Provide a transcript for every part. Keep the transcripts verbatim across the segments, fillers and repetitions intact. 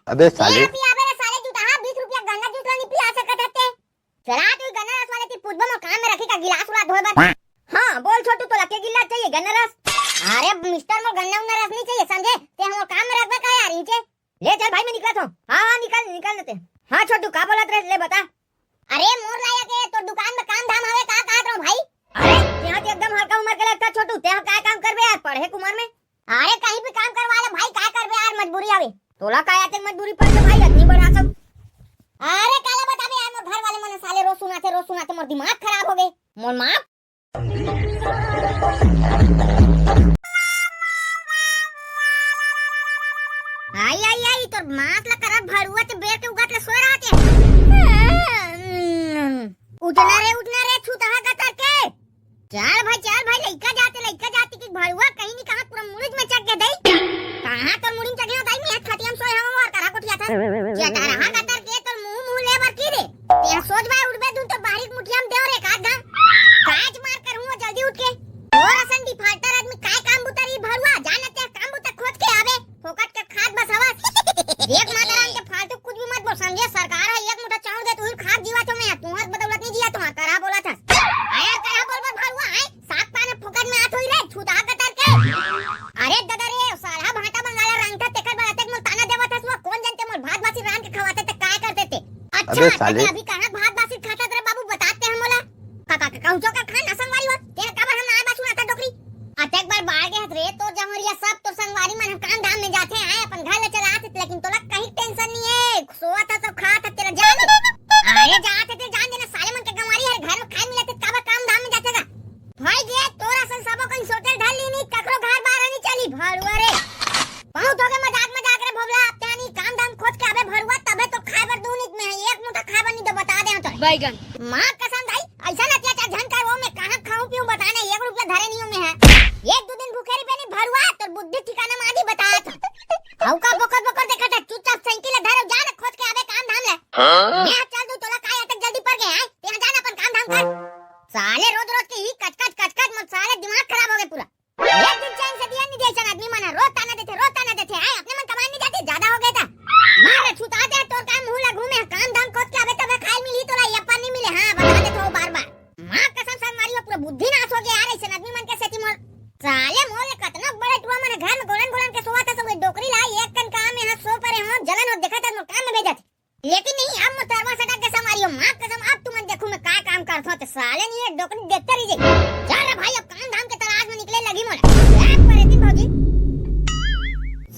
अबे साले। पियाबे रे साले जूता, हाँ, बीस रुपया गन्ना जूस ला नहीं पिया सकत हते। चला तू गन्ना रस वाले ती पूछबो, मोर काम में रखी का गिलास उला धोए बर। हाँ, बोल छोटू, तोला के गिलास चाहिए गन्ना रस? अरे मिस्टर, मोर गन्ना उन्ना रस नहीं चाहिए, समझे? ते हमर काम में रखबे का यार, इंचे? ले चल भाई, मैं निकलत हूँ। हाँ, हाँ, निकल, निकल देते। हाँ छोटू, का बोलत रहे, ले बता। अरे मोर लायक है, तोर दुकान में काम धाम हवे का कहत रहूं भाई? अरे, तेहा तो एकदम हल्का उम्र के लगता छोटू, तेहा काय काम करबे यार, पढ़े के उम्र में? अरे कहीं भी काम करवा ले भाई, काय करबे यार, मजबूरी हवे। तोला काय आते मजबूरी पड़ के भाई, इतनी बड़ा सब। अरे काला बताबे यार, मोर घर वाले मन साले रोज सुनाते, रोज सुनाते, मोर दिमाग खराब हो गए। मोर माँ आई, आई, आई, तोर मात ला करत भड़ुआ ते बेर के उगत ले सोए रहत हे। उठना रे, उठना रे, छूतहा गतर के। चल भाई, चल भाई, लइका जाते, लइका जाते कि भड़ुआ कहीं नहीं कहाँ पूरा मुड़ीच में चढ़ के दई। कहाँ तोर मुड़ी में चढ़े हो दाई, मैं खटिया में सोए हूँ और करा कोठिया था। चटरहा गतर के तोर मुंह, मुंह ले बर की रे। ते सोच भाई उठबे दूं तो बाहरी मुठिया में देव रे का गा। काज मार कर हूँ जल्दी उठ के। तोर असन defaulter आदमी काय काम बुता रही भड़ुआ, जा न ते काम बुता खोज के आवे, फोकट के खात बस हवस। देख माता राम के फालतू कुछ भी मत बोल, समझे? सरकार है एक मुठा चाउर दे, तू ही खात जीवा तो मैं, तू हर बदौलत नहीं जिया तो करा बोला था। आया करा बोल बोल भड़ुआ है, साग पान फोकट में आत होई रे, छूता कतर के। अरे ददा रे, साला भाटा बंगाला रंग था, तेकर बर अतेक मोल ताना देवत हस, वो कौन जनते मोल भात बासी रांध के खवाते ते काय करते ते? अच्छा, अबे साले। ते अभी कहाँ भात बासी खाता रे बाबू, बताते हम मोला। काका, काका, ऊंचो का खान असंगवारी हो, तेरा काबर हम आए बासु आता डोकरी। अतेक बार बाढ़ गए हत रे, तोर जमरिया सब तोर संगवारी मन हम काम धाम में जाते आए, अपन घर ले चला आते, लेकिन तोला कहीं tension नहीं है, सोवत हस सब खात हस तेरा जान। अरे जात हे ते जान देना, साले मन के गंवारी हर घर में खाए मिलत हे, काबर काम धाम में जाते का? भाई गे, तोर असन सबो कहीं सोते ढल ली नहीं, ककरो घर बार नहीं चली, भड़ुआ रे। बहुत हो गए मजाक मजाक रे भोबला, अब त्यानी काम धाम खोज के आबे भड़ुआ, तबे तो खाए बर दू निक में है, एक मुठा खाए बर नहीं दो, बता दे हम तो। बैगन। माँ कसम दाई, ऐसा ना अत्याचार झन कर, वो मैं कहाँ खाऊं पीऊं बता ना, एक रुपया धरे नहीं हूँ मैं है। एक दो दिन भूखे रही नहीं भड़ुआ, तो बुद्धि ठिकाना में आदी बता था। हऊ का बोकर बोकर देखा था, चुपचाप साइकिल धरे जा ना खोज के आबे काम धाम ले। हाँ? मैं चल दूं तोला काय अतक जल्दी पड़ गए हैं, ते जा ना अपन काम धाम कर। साले रोज रोज के ही कचकच कचकच मत, साले दिमाग खराब हो गए पूरा। एक दिन चैन से दिया नहीं दे सन आदमी मन रोज ताना देते, रोज ताना देते, आए अपने मन कमाने नहीं जाते, ज्यादा हो गया था। मारे छुटा दे तोर काम मुंह ला घूमे, काम धाम खोज के आबे तबे खाए मिली तोला, ये अपन नहीं मिले, हाँ बता दे तो बार बार। माँ कसम संगवारी हो पूरा बुद्धि नाश हो गया यार, ऐसे आदमी मन के सेती मोर। साले मोर ले कतना बड़े टुआ मन घर में गोलन गोलन के सोवा था, सब डोकरी ला एक कन काम में हाथ सो परे हो, जलन हो देखा था मोर काम में भेजत। लेकिन नहीं, अब मोर तरवा सटक के संगवारी हो, माँ कसम, अब तुमन देखू मैं का काम करथो, ते साले नहीं है, डोकरी देखते रही जाई। चल रे भाई, अब काम धाम के तलाश में निकले लगी मोला। ए, पर दिन भौजी,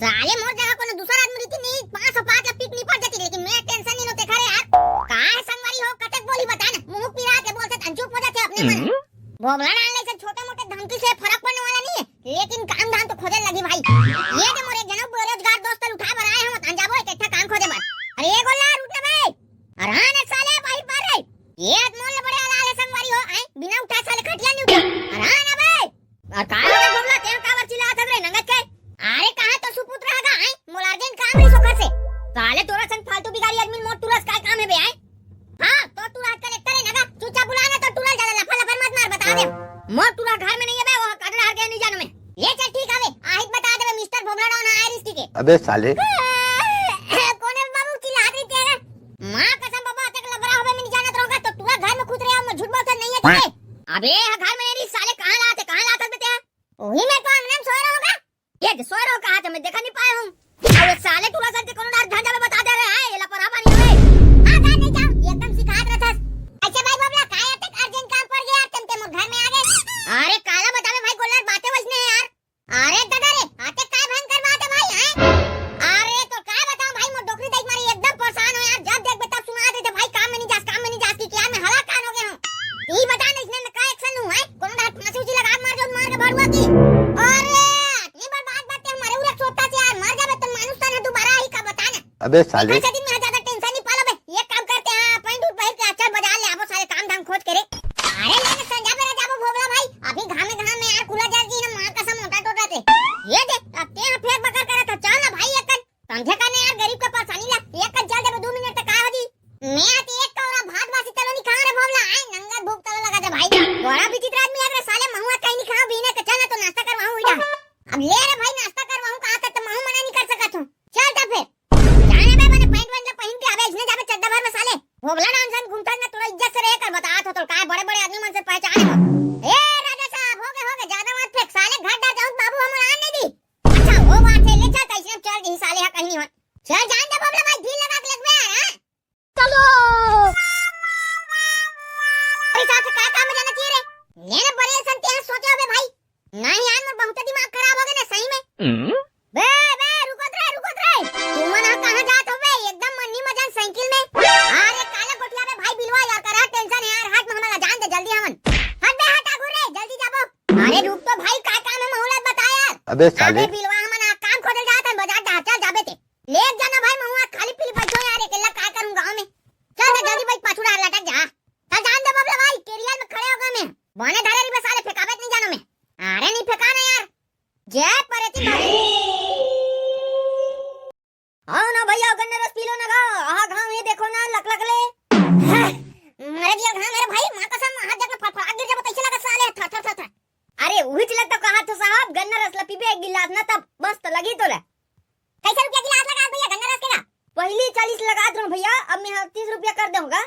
साले मोर जगह कोनो दूसरा आदमी रहिती नहीं, पाँच सौ पाँच ला पीट नहीं पड़ जाती, लेकिन मैं tension नहीं लो, तेखा रे यार। का है संगवारी हो, कतक बोली बता ना, मुंह पिरा के बोलते तन चुप हो जाते अपने मन। हम्म। भोगला डालने से छोटे मोटे धमकी से फर्क पड़ने वाला नहीं है, लेकिन काम धाम तो खोजे लगी भाई। ये दे मोरे जनऊ बेरोजगार दोस्त ल उठा बर आए हम, तन जाबो एक अच्छा काम खोजे बर। अरे ये गोला उठ ना बे। अरे हाँ ना साले भाई पर रे। ये मोल ले बड़े आला ले संगवारी हो, आए बिना उठा साले खटिया नहीं उठा। अरे हाँ ना बे। और का हो गया भोगला, तें काबर चिल्लात हस रे नंगत के? अरे कहाँ तो सुपुत्र हगा, आए मोला अर्जेंट काम रही सोकर से। साले तोरा संग फालतू बिगाड़ी आदमी मोर तुरस काय काम है बे, आए? हाँ, तो टूरा कलेक्टर है ना, चुपचाप बुला ना, तो टूरा ज्यादा लफा लफर मत मार, बता दे। मोर टूरा घर में नहीं है बे, वो कटरा हर गया नहीं जानो मैं। ये चल ठीक है बे, आहित बता दे बे, मिस्टर भोबला डाउन आए रिस्की के। अबे साले। कोने बाबू चिल्लात रही तेरा? माँ कसम बाबा, अतेक लबरा होबे मैं नहीं जानत रहूंगा, तो टूरा घर में खुद रहे हो, मैं झूठ बोलता नहीं है तुझे। अबे यहाँ घर में नहीं रही साले, कहाँ लाते, कहाँ लाते बे तेरा? वही मैं तो अंगना में सोए रहूंगा। ये दे, सोए रहो कहाँ थे, मैं देखा नहीं पाया हूँ। अरे साले, टूरा सन के कोनो डार झंझा में बता दे रहे हैं, ये लपरा पानी होए। हाँ, जा नहीं जाओ, ये एकदम सिखात रहता। अच्छा भाई बाबला, काय अतेक अर्जेंट काम पड़ गया यार, तुम ते मोर घर में आ गए। अरे काला बतावे भाई, गोलर बातें वैसने है यार। अरे दादा रे, अतेक काय भयंकर बात है भाई, हैं? अरे तो काय बताऊं भाई, मोर डोकरी देख मारी एकदम परेशान हो यार, जब देख बे तब सुना देते भाई, काम में नहीं जास, काम में नहीं जास की क्या मैं हला कान हो गया हूँ। ई बता ना, इसने मैं का एक्शन लूं, हैं? कोनो डार फांसी उसी लगा मार के, मार के भड़ुआ की। अरे, इतनी बर्बाद बात है, हमारे उरे सोता से यार, मर जावे तो मानुस तन है, दोबारा आई का बता ना। अबे साले। एक दिन में ज्यादा टेंशन नहीं पालो बे, ये काम करते हैं, अपन दूध बहिर के अचल बाजार ले आबो सारे काम धाम खोज के रे। अरे ले ना संजा पे रह जाबो भोगला भाई, अभी घामे घाम में यार कूला जल जी ना, मार कसम मोटा टोटा थे। ये दे, अब ते यहाँ फेर बकर करत हो, चल ना भाई, एक कर समझे का नहीं यार, गरीब का परेशानी ला, एक कर जल देबो दो मिनट तक का हो जी। मैं आती एक कौरा भात बासी तलो नहीं खा रे भोगला, आए नंगा भूख तलो लगा दे भाई। बड़ा विचित्र आदमी है रे साले, महुआ कहीं नहीं खाओ बीने के, चल ना तो नाश्ता करवाऊं इधर। अब ले रे भाई, नाश्ता करवाऊं, कहा था तो महू मना नहीं कर सकत हूँ। चल जा फिर। जाने बे चल जान दे बबला भाई, ढील लगा के लगबे यार, हाँ? चलो। अरे साथ का काम में जाना चाहिए रे? लेने बड़े संते हैं सोचे होबे भाई। नहीं यार, मोर बहुत दिमाग खराब हो गए ना सही में। बे, बे, रुकत रे, रुकत रे। तुमन ह कहाँ जात होबे? एकदम मन्नी मजान साइकिल में। अरे काला गोठिया बे भाई बिलवा यार, करा टेंशन है यार, हट महमला जान दे जल्दी हमन। हट बे, हट आगू रे, जल्दी जाबो। अरे रुक तो भाई, का काम है महूला बता यार। अबे साले। अबे बिलवा हमन आ काम खोजल जात हन, बाजार डहर चल जाबे ते। ले जाना भाई, महूँ आज खाली पीली बैठो यार, अकेला का करूँ गाँव में। चल बे जल्दी भाई, पाछू डहर लटक जा। चल जान दे बबला भाई, केरियल में खड़े हो गए मैं। बने धरे रही बे साले, फेंकाबे त नहीं जानो मैं। अरे नहीं फेंका ना यार। जय परेती भाई। आओ ना भैया, गन्ना रस पी लो ना गा। आहा घाम ये देखो ना, लक लक ले। मरे दिया घाम मेरे भाई, माँ कसम, हाथ जग में फड़फड़ा गिर जाबो, कैसे लगा साले, थर थर थर थर। अरे उहिच लग तो कहा तो साहब, गन्ना रस ला पीबे एक गिलास ना, तब मस्त लगी तो ले। कैसे रुपया गिलास लगा भैया गन्ना रस के ला? पहली चालीस लगात रहूं भैया, अब मैं तीस रुपया कर दूंगा।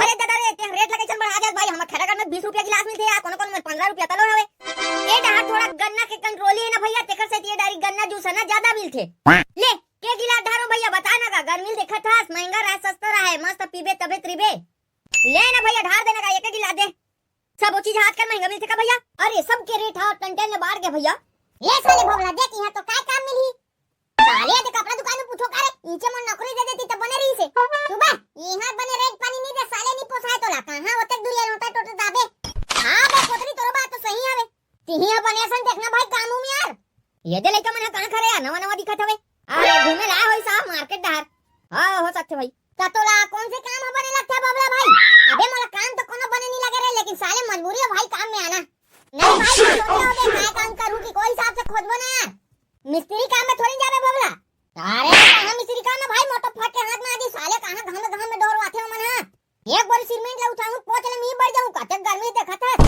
अरे दादा रे, तें रेट ला कैसन बढ़ा देस भाई, हमर खैरागढ़ में बीस रुपया गिलास मिलथे यार, कोनो कोनो में पंद्रह रुपया तलो हवे। ए डहर थोड़ा गन्ना के कंट्रोली है ना भैया, तेकर सेती ए डारी गन्ना जूस है ना ज्यादा मिलथे। ले, के गिलास ढारो भैया, बता ना का, गर्मी देखत हस, महंगा रहे सस्ता रहे, मस्त पीबे तबे तरीबे। ले ना भैया, ढार देना का, एक गिलास दे। सब वो चीज आजकल महंगा मिलथे का भैया? अरे सब के रेट हा टन टन ले बाढ़ गया भैया। ले साले भोगला, देख यहाँ तो काय काम मिलही। साले ये कपड़ा दुकान में पूछो का रे, इचे मोर नौकरी दे देती त बने रही से। सुबह यहाँ बने रेट पानी नहीं दे साले, नहीं पोसाए तोला, कहाँ होते दुरिया लोटा टोटे दाबे। हाँ बे कोतरी, तोरो बात तो सही हवे। तिही अपन ऐसन देखना भाई काम उम यार। ये दे लइका मन ह कहाँ खड़े यार, नवा नवा दिखत हवे। अरे घूमे ला होई साहब मार्केट डहर। हाँ हो सकथे भाई। त तोला कौन से काम ह बने लगथे बबला भाई? अबे मोला काम तो कोनो बने नहीं लगे रे, लेकिन साले मजबूरी है भाई काम में आना। नहीं भाई, मैं सोचे होगे काय काम करूँ कि कोई हिसाब से खोजबो ना यार। मिस्त्री काम में थोड़ी जाबे बबला। अरे कहाँ मिस्त्री काम में भाई, मोटो फट के हाथ में आदी साले, कहाँ घाम घाम में डोरवाथे ओमन हा। एक बार सीमेंट ला उठाऊं, पोछ ले मी बढ़ जाऊं, कतेक गर्मी देखत हस।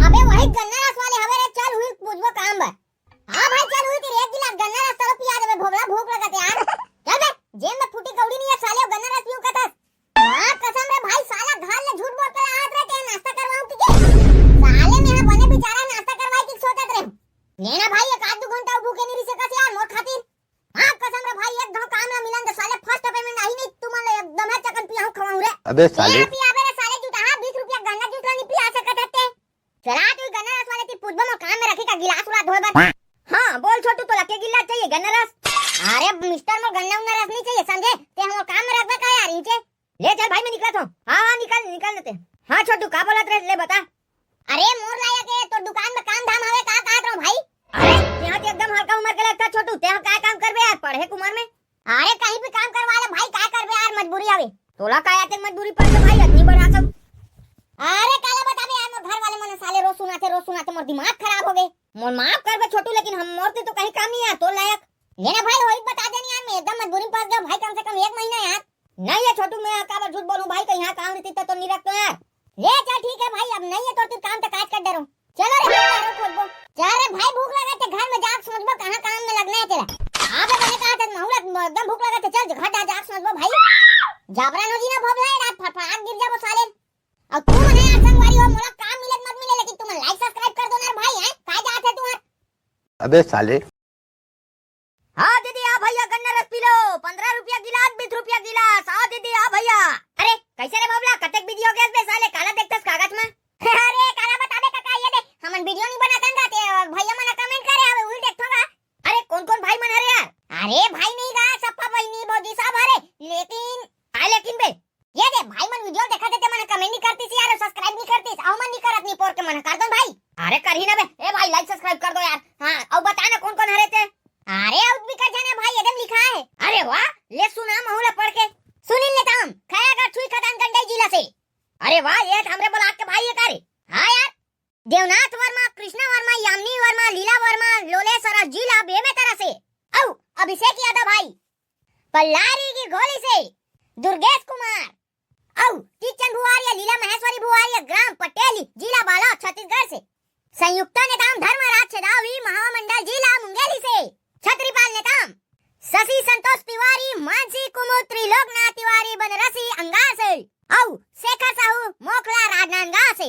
अबे वही गन्ना रस वाले हवे रे, चल हुई पूछबो काम बर। हाँ भाई चल हुई, तेरे एक गिलास गन्ना रस तलो पिया देबे भोगला, भूख लगत है यार। चल बे, जेब में फूटी कौड़ी नहीं है साले, गन्ना रस पीऊ कथस। माँ कसम रे भाई, साला घर ले झूठ बोल के लात रे, तें नाश्ता करवाऊं तिके। साले में हाँ बने बेचारा नाश्ता करवाए की सोचत रे। लेना भाई, एक आध दो घंटा भूखे नहीं रही सकत यार मोर खातिर। हाँ कसम रे भाई, एक घाव काम ला मिलन दे साले, फर्स्ट पेमेंट आही नहीं, तुमन ले एकदम है चकन पियाहूँ खवाऊँ रे। अबे साले। पिया पिया बे रे साले, जूठा हाँ, बीस रुपया गन्ना जूस ला नहीं पिया सकत हते। चला तू गन्ना रस वाले ती पूछबो, मोर काम में रखी का गिलास उलास धोए बर। हाँ बोल छोटू, तोला के गिलास चाहिए गन्ना रस? अरे मिस्टर, मोर गन्ना उन्ना रस नहीं चाहिए समझे, ते हमर काम में रखबे का यार इंचे। ले चल भाई, मैं निकलत हूँ। हाँ, हाँ, निकल, निकल लेते। हाँ, छोटू, का बोलत रहे, ले बता। अरे, मोर लायक है, तोर दुकान में काम धाम हवे, का कहत रहूं भाई? अरे, तेहा तो एकदम हल्का उम्र के लगता छोटू, तेहा का काम करबे यार, पढ़े के उम्र में? अरे, कहीं भी काम करवा ले भाई, का करबे यार, मजबूरी हवे। तोला का आते मजबूरी पड़ के भाई, अतनी बढ़ा सब। अरे, काला बताबे यार, मोर घर वाले मन साले रोज सुनाते, रोज सुनाते, मोर दिमाग खराब हो गए। मोर माफ करबे छोटू, लेकिन हम मोर ते तो कहीं काम नहीं यार, तोर लायक। लेना भाई, वही बता देनी यार, मैं एकदम मजबूरी में फंस गया भाई, कम से कम एक महीना यार। नहीं ये छोटू, मैं काबर झूठ बोलूं भाई, कहीं यहाँ काम रहती तो, तो नहीं रखता यार। ले चल ठीक है भाई, अब नहीं है तो तू काम तो काज कर दे रहो। चलो रे, मैं तारो खोदबो। चल रे भाई, भूख लगा थे, घर में जाके सोचबो कहाँ काम में लगना है तेरा। हाँ बे, मैंने कहा था, महूला एकदम भूख लगा थे, चल घर जा, जाके सोचबो भाई। जबरन हो जी ना भोगला है, रात फटफटाट गिर जाबो साले। अब तू मने यार संगवारी हो, मोला काम मिले मत मिले, लेकिन तुम लाइक सब्सक्राइब कर दो ना रे भाई, हैं? काय जात है तू हर? अबे साले। हाँ दीदी, हाँ भैया, गन्ना रस पी लो, पंद्रह रुपया गिलास, बीस रुपया गिलास, आओ दीदी, हाँ भैया। अरे, कैसे रे बाबला, कतेक बिजी हो गया बे साले, काला देखतस कागज में? अरे, काला बताबे काका, ये दे, हमन वीडियो नहीं बनातन का, ते भैया मन कमेंट करे हवे, उही देखथों का। अरे, कौन कौन भाई मन हरे यार? अरे, भाई नहीं गा, सप्पा बहिनी, भौजी सब हरे, लेकिन, का लेकिन बे? ये दे, भाई मन वीडियो देखत हे ते मन कमेंट नहीं करतीस यार, सब्सक्राइब नहीं करतीस, अउ मन नहीं करत नहीं पोर के मन कर दो भाई। अरे, करही ना बे, ए भाई, लाइक सब्सक्राइब कर दो यार। हाँ, अउ बता ना कौन कौन हरे ते? अरे, अउ भी कर जाना भाई, एकदम लिखा है। अरे वाह, ले सुना महूला पढ़ के। सुनील नेताम, खैरागढ़ छुई खदान गंडई जिला से। अरे वाह, ये तो हमरे ब्लॉक के भाई है का रे? हाँ यार। देवनाथ वर्मा, कृष्णा वर्मा, यामिनी वर्मा, लीला वर्मा, लोले सरस जिला बेमेतरा से। अउ अभिषेक यादव भाई, पल्लारी की गोली से। दुर्गेश कुमार, अउ टीचन भुआरिया, लीला महेश्वरी भुआरिया, ग्राम पटेली, जिला बालोद, छत्तीसगढ़ से। संयुक्ता नेताम धर्मराज छेदावी, महामंडल, जिला मुंगेली से। छत्रीपाल नेताम शशि संतोष तिवारी, मानसी कुमुद, त्रिलोकनाथ तिवारी, बनरसी अंगार से। अउ शेखर साहू, मोखला राजनांदगांव से।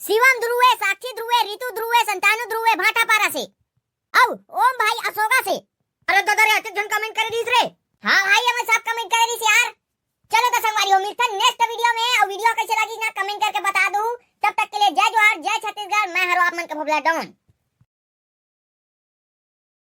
शिवम ध्रुवे, साक्षी ध्रुवे, रितु ध्रुवे, संतानु ध्रुवे, भाटापारा से। अउ ओम भाई असोगा से। अरे दादा रे, अतेक झन कमेंट करे दिस रे। हाँ भाई, हमन सब comment करे रहिस यार। चलो तो संगवारी हो, मिलथन next video में। अउ video कैसे लगिस ना, comment करके बता दो। तब तक के लिए जय जोहार, जय छत्तीसगढ़। मैं हरो आप मन के भोभला डॉन।